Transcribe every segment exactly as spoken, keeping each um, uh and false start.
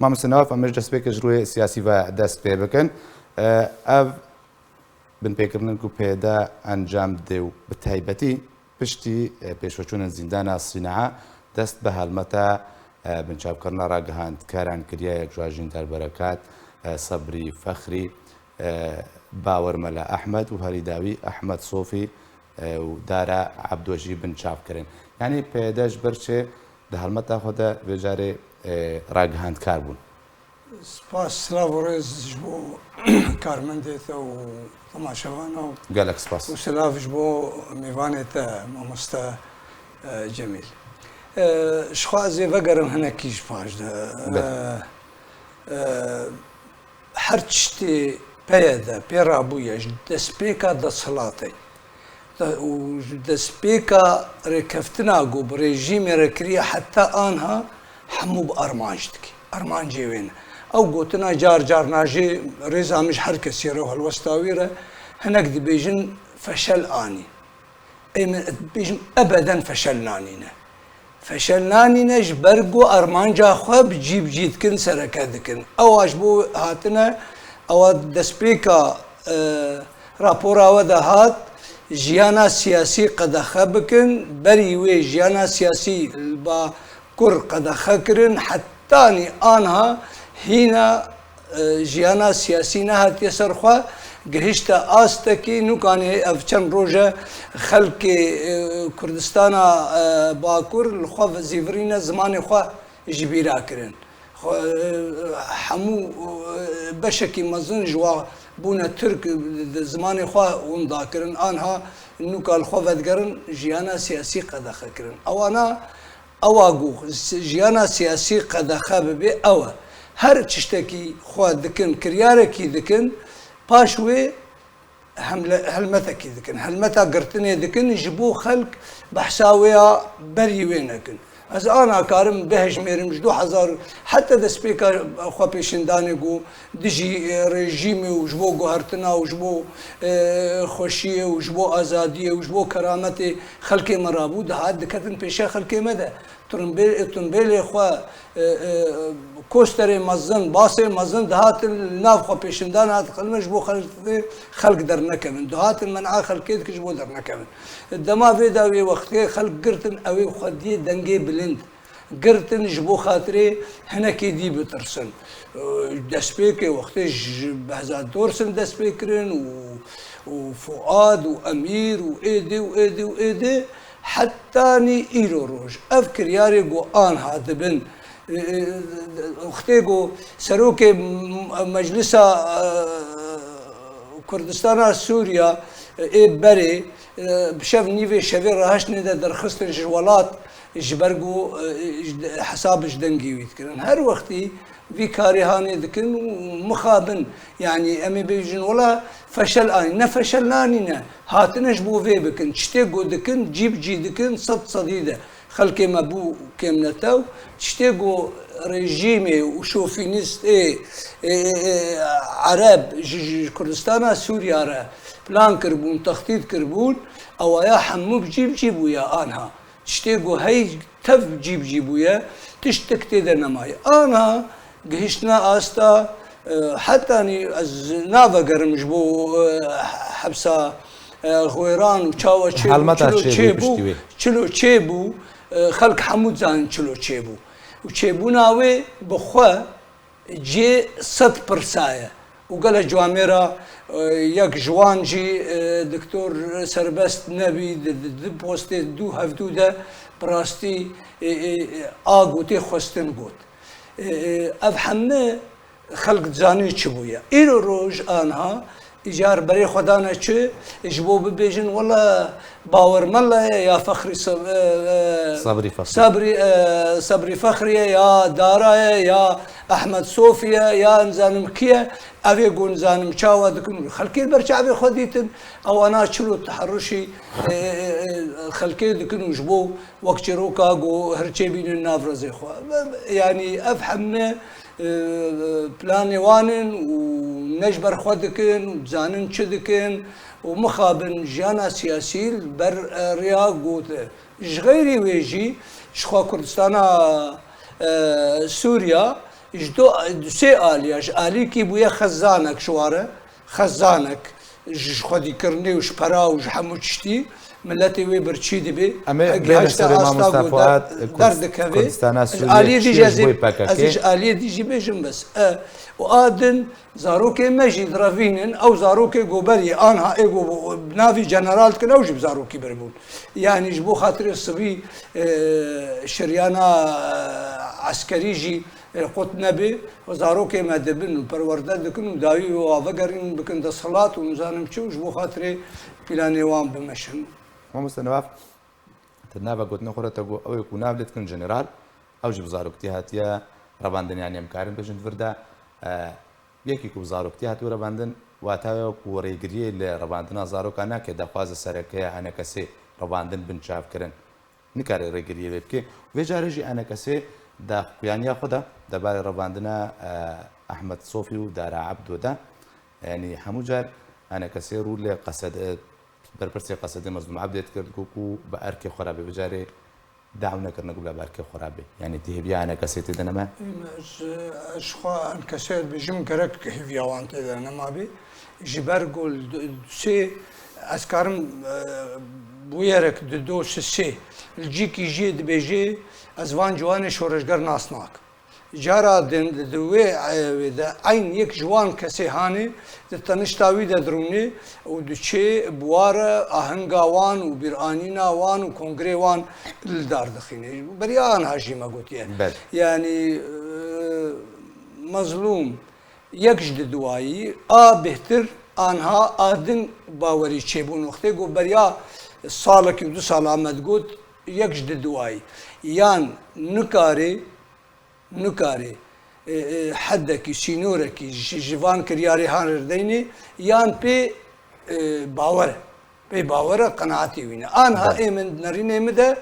Mamoste Newaf, em ji destpêkê ji rûyê siyasî ve dest pê bikin. E, ev binpêkirin ku peyde encam dide û bi taybetî piştî, e, pêşveçûnên zîndana Sînaa dest bi helmeta, e, binçavkirina ragihandkaran kiriye, yek ji wan jî Hîndar Berekat, e, Sebrî Fexrî, e, Bawer Mela Ehmed û herî dawî Ehmed Sofî, e, û Dara Ebdo jî binçav kirin. Yanî peyde ji ber çi di helmeta xwe de vê carê, e, ragihandkar bûn? Spas, silav û rêz ji bo karmendê te û temaşevana û, Gelek spas. Û silav ji bo mêvanê te, mamoste, e, Cemîl. E, ji xwe ez ê vegerim hinekî ji paş de. Be. E, e, her tiştê peye de, pê rabûye ji destpêka desthilatê. De-, û ji destpêka rêkeftina ku bi rejîmê re kiriye heta anha hemû bi armanc dike. Armancê wê ne. Ew gotina car car najê rêza min ji her kesî re û helwesta wî re hinek dibêjin feşel anî. Ê min dibêjim ebeden feşel nanîne. Feşel nanîne ji ber ku armanca xwe bi cî bi cî dikin, sereke dikin. Ewa ji bo hatine, ewa destpêka, e, rapora we de hat, jiyana siyasî qedexe bikin, berî wê jiyana siyasî li Bakur qedexe kirin, hetanî anha hîna e, jiyana siyasî nehatiye ser xwe, gihişte astekî, nûkanê ev çend roj e xelkê, e, Kurdistana, e, Bakur li xwe zîvirîne zimanê xwe ji bîra kirin. Xwe, e, hemû, e, beşekî mezin ji wa bûne Tirk, e, di zimanê xwe winda kirin. Anha nûka li xwe vedigerin, jiyana siyasî qedexe kirin. Ewana Ewa ku jiyana siyasî qedexe bibe ew e. Her tiştekî xwe dikin, kiryarekî dikin, paş wê hemle-, helmetekî dikin. Helmeta girtinê dikin, ji bo xelk behsa wê ya berî wê nekin. Ez ana karim bihejmêrim ji du hezar, heta destpêka xwepêşandanê ku dijî, e, rejîmê û ji bo guhertina û ji bo, e, xweşiyê û ji bo azadiyê û ji bo kerametê xelkê me rabû, dihat diketin pêşiya xelkê me de. Turimbê-, tumbêlê xwe, e, e, kosterê mezin, basê mezin dihatin li nav xwepêşandana diqilin ji bo xelkê, xelk dernekevin. Dihatin men'a xelkê dikin ji bo dernekevin. Dema vê dawiyê wextê xelk girtin, ew ê xwediyê dengê bilind girtin ji bo xatirê hinekê dî bitirsin. E, destpêkê wextê ji Behzad Dorsin dest pê kirin û, û Fuad û Emîr û êdî û êdî û êdî hetanî îro roj. Ev kiryarê ku anha dibin, e, e, wextê ku serokê m-, Meclisa, e, Kurdistana Sûriya, e, ê berê, e, bi şev nîvê şevê rahiştine de derxistin ji welat, ji ber ku, e, ji de-, hesab ji dengê wî dikirin. Her wextî vî karê hanê dikin û mixabin, yanî em ê bêjin, wela feşel anî. Ne feşel nanîne, hatine ji bo vê bikin. Tiştê ku dikin, cî bi cî dikin, sed sedî de. Xelkê me bû kêmnetew. Tiştê ku rejîmê û şofînîst ê, ê, ê, ê, Ereb ji, ji Kurdistana Sûriya re plan kiribûn, textît kiribûn, ewaya hemû bi cî bi cî bûye anha. Tiştê ku hey tev cî bi cî bûye, tiştek tê de nemaye. Ana gihiştine asta, e, hetanî ez navegerim ji bo, e, hepsa, e, Xwêran û çawa çêbû, Helmeta çilo çêbû çêbû, piştî wê. Çilo çêbû, e, xelk hemû dizanin çilo çêbû. Û çêbûna wê bi xwe cê sed pirsa ye. Û gelek camêra, e, yek ji wan jî, e, Doktor Serbest Nebî di, di, di postê dû hevdû de bi rastî, e, e, e, a gotê xwestin got. E, e, ev hemû xelk dizanin çi bûye. Îro roj anha îcar berê xwe dane çi, ji bo bibêjin, wela Bawer Mela ye ya Fexrî Se-, e, e, Sebrî Fexrî. Sebrî, e, Sebrî Fexrî ye ya Dara ye ya Ehmed Sofî ye ya nizanim kî ye, ev ê ku nizanim çawa dikin û xelkê li ber çavê xwe dîtin, ewana çilo teheruşî, e, e, e, xelkê dikin û ji bo wek çîroka ku her çê bînin nav rêzê xwe. Yanî ev hemû, e, planê wan in û ne ji ber xwe dikin û dizanin çi dikin û mixabin jiyana siyasî li ber, e, rêya gote. Ji xeyrî wê jî ji xwe Kurdistana, e, Sûriya, Ji do, du sê aliya, ji alîkî bûye xezanek ji ware, xezanek ji, ji xwedîkirinê û ji pera û ji hemû tiştî, miletê wê birçî dibe. Em ê Hegî bêne hişta serê asta Mamosta ku Fuat, der-, Kurdis-, derdikeve. Kurdistana Sûriyê çi ye ji bo Y P K K? Ez ê ji aliyê dî jî ez ê bêjim bes. E, û a din zarokê me jî direvînin, ew zarokê goberiyê anha ê go bi navî general dikin, ew jî bi zarokî biribûn. Yanî ji bo xatirê sibî, e, şeryana, e, eskerî jî, e, qut nebe, zarokê me dibin û perwerde dikin û dawî wê wa vegerînin bikin desthilat û nizanim çi û ji bo xatirê planê wan bimeşin. Mamoste Newaf, te nava gotinê xwe re te got, ew ê ku nav lê dikin general, ew jî bi zaroktî hatiye revandin, yanî em karin bêjin di vir de, e, yekî ku bi zaroktî hatiye revandin, wata wê ku rêgiriyê li revandina zarokan nake, daxwaza sereke ya E N K S'ê revandin bin çavkirin. Nikare rêgiriyê vê bike. Vê carê jî E N K S daxuyaniya xwe de debarê revandina, e, Ehmed Sofî û Dara Ebdo de, yanî hemû car E N K S rû li Qesed-, e, berpirsê Qesedê Mezlûm Ebdê dikir, digot ku bi erkê xwe re bê. Vê carê daw nekirine ku bi erkê xwe re bê. Yanî tu hêviya E N K S tê de nema? Em, ez, ez ji xwe E N K S dibêjim, gerek hêviya wan tê de nema bê. Ji ber ku li du-, sê, ez karim, e, bûyerek di do sê, li cîkî jê dibêje, ez van ciwanê şoreşger nas nakim. Cara din di, di wê, e, wê de eyn yek ji wan kesê hanê di tenişta wî de dirûnê û diçê bi wa re ahenga wan û bîranîna wan û kongrê wan li dar dixîne. Beriya anha jî me gotiye. Belê. Yanî, e, Mezlûm, yek ji di duwayî, a bêhtir anha a din bawerî çêbûn. Wextê ku beriya salekî û du sala me digot, yek ji di duwayî. Yan nikarê, nikarê, e, e, hedekî, sînorekî ji, ji van kiryarê han re deynê, yan pê, e, bawer e. Pê bawer e, qenaetê wî ne. Anha Belê. Ê min nerînê min de,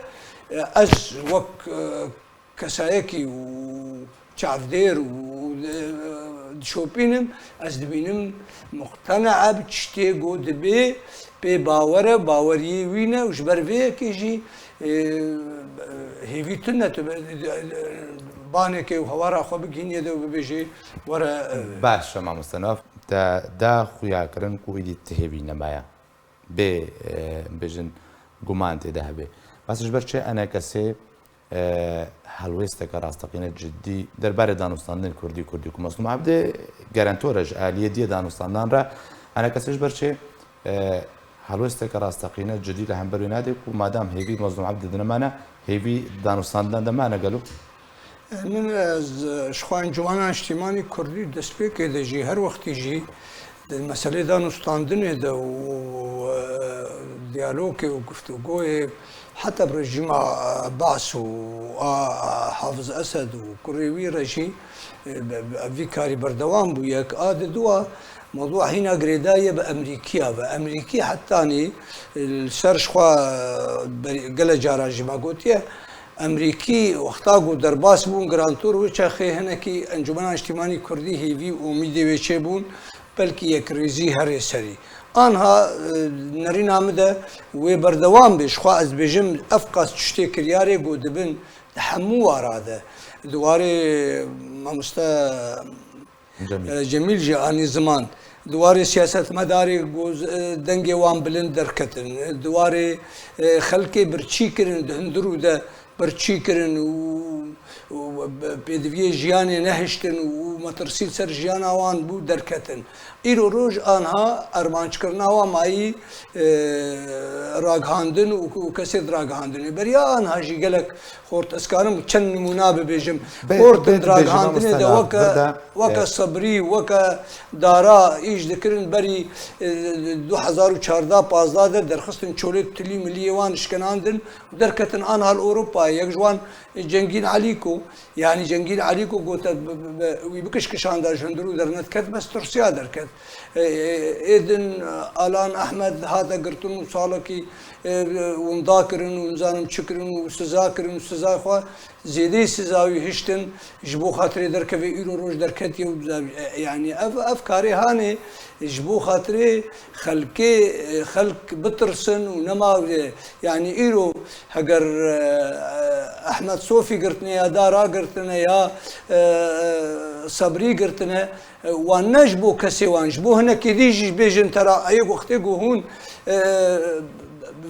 e, ez wek, e, kesayekî û çavdêr û, e, dişopînim, ez dibînim muqtena bi tiştê ku dibê pê bawer e, baweriyê wî ne û ji ber vê yekê jî, e, hêvî tune tu be, e, banekê û hewara xwe bigihînî yê de û bibêjê were, e, Baş e, mamoste Newaf, te da xuya kirin ku êdî ti hêvî nemaye. Bê, e, bêjin guman tê de hebe. Bes ji ber çi E N K S, e, helwêsteke rasteqîne cidî derbarê danûstandinê kurdî, kurdî ku Mezlûm Ebdê garantor e ji aliyê diyê danûstandan re, E N K S ji ber çi, e, helwêsteke rasteqîne cidî li hember wê nade ku madam hêvî Mezlûm Ebdê de nemane, hêvî danûstandinan de mane gelo? Min ez, e, ji xwe Encûmena Niştîmanî Kurdî destpêkê de jî, her wextî jî di meselê danûstandinê de û, e, diyalogê û guftûgoyê heta bi rejîma, e, Baas û a, a Hafiz Esed û kurê wî re jî, e, be, be, vî karî berdewam bûye. A di dua mewdûa hîna girêdayî ye bi Emerîkiya ve. Emerîkî hetanî, e, li ser ji xwe, e, berî, gele cara jî me gotiye, Emerîkî wexta ku derbas bûn, garantor wê çaxê hinekî Encûmena Niştîmanî Kurdî hêvî û umîdê wê çêbûn, belkî yekrêzî herê serî. Anha, e, nerîna min de wê berdewam bê. Ji xwe ez dibêjim, ev qas tiştê kiryarê ku dibin di hemû wara de. Di warê mamoste Cemîl. E, Cemîl jî anî ziman. Di warê siyasetmedarê ku, e, dengê wan bilind derketin. Di warê, e, xelkê birçî kirin, di hundir û de birçî kirin û, û pêdiviyê jiyanê nehiştin û metirsî li ser jiyana wan bû derketin. Îro roj anha armanckirina wan mayî, e, ragihandin û, û kesê di ragihandinê. Beriya anha jî gelek xort, ez karim çend nimûna bibêjim. Bê, Xort bê, di bêjim, ragihandinê de mamoste, weke, vir de, weke e, Sebrî, weke Dara îş dikirin berî, e, du hezar û çardeh pazdeh de derxistin çolê tilî miliyê wan şkenandin û derketin anha li Ewropayê. Yek ji wan Cengîn Elîko, yanî Cengîn Elîko gote, bi, bi, bi, wî bikişkişanda ji hundir û dernediket, bes tirsiya derket. E, e, êdin, e, Alan Ehmed hate girtin û salekî, e, winda kirin û nizanim çi kirin û siza kirin û siza xwe Zêdeyî siza wî hiştin, ji bo xatirê derkevê îro roj derketiye û biza-, e, yanî ev, ev karê hanê ji bo xatirê xelkê, e, xelk bitirsin û nema, e, yanî îro heger, e, Ehmed Sofî girtine ya da ragirtine ya, e, e, Sebrî girtine, e, wan ne ji bo kesê wan, ji bo hinekê dî jî bêjin te ra, ê wextê ku hûn, e,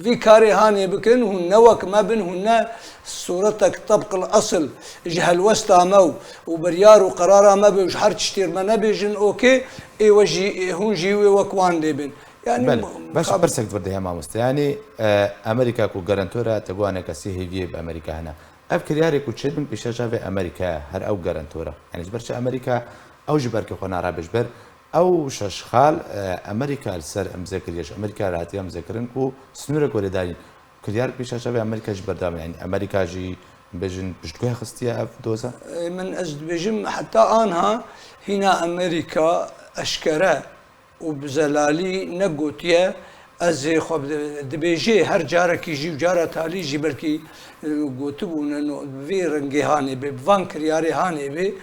vî karê hanê bikin, hûn ne wek me bin, hûn ne sûretek tebqil esil ji helwesta me û, û biryar û qerara me be û ji her tiştê me nebêjin, okê, ê we jî, ê hûn jî wê wek wan lê bin. Yani Belê. Baş, pirsek vir de ya mamoste. Yani, e, Amerika ku garantora te guane kesî hêviyê bi Amerika hene. Ev kiryarê ku çêdin pêşeja vê Amerika her ew garantora. Yani ji ber çi Amerika ew ji ber kexwe nara be ji ber ew şeş xal, e, Amerika li ser emze kiriye, ji Amerika re hatiye emze kirin ku sînorek were darîn. Kiryar pêşa çavê Amerîka jî berdewam e. Yani Amerîka jî bêjin piştguh xistiye ev doza? E, min ez dibêjim heta anha hîna Amerîka eşkere û bi zelalî negotiye, ez ê xwe bi-, dibêjê her carekî jî û cara talî jî belkî, e, gotibûne no, bi vê rengê hanê bê, bi van kiryarê hanê bê,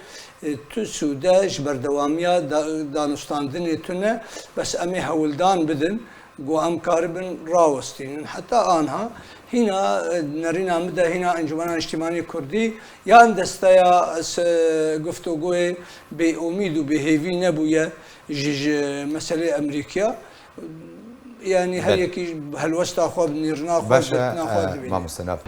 e, tu sûde ji berdewamiya da-, danûstandinê tune, bes em ê hewldan bidin. Ku em karibin rawestînin. Heta anha hîna, e, nerîna min de hîna Encûmena Niştimanî Kurdî yan desteya se-, guftûgoyê bêomîd û bêhêvî nebûye ji, ji meselê Emerîkiya. Yani her Belê. Yekî helwesta xwe, nêrina xwe, Baş e, gotina xwe e, dibîne. Mamoste Nav.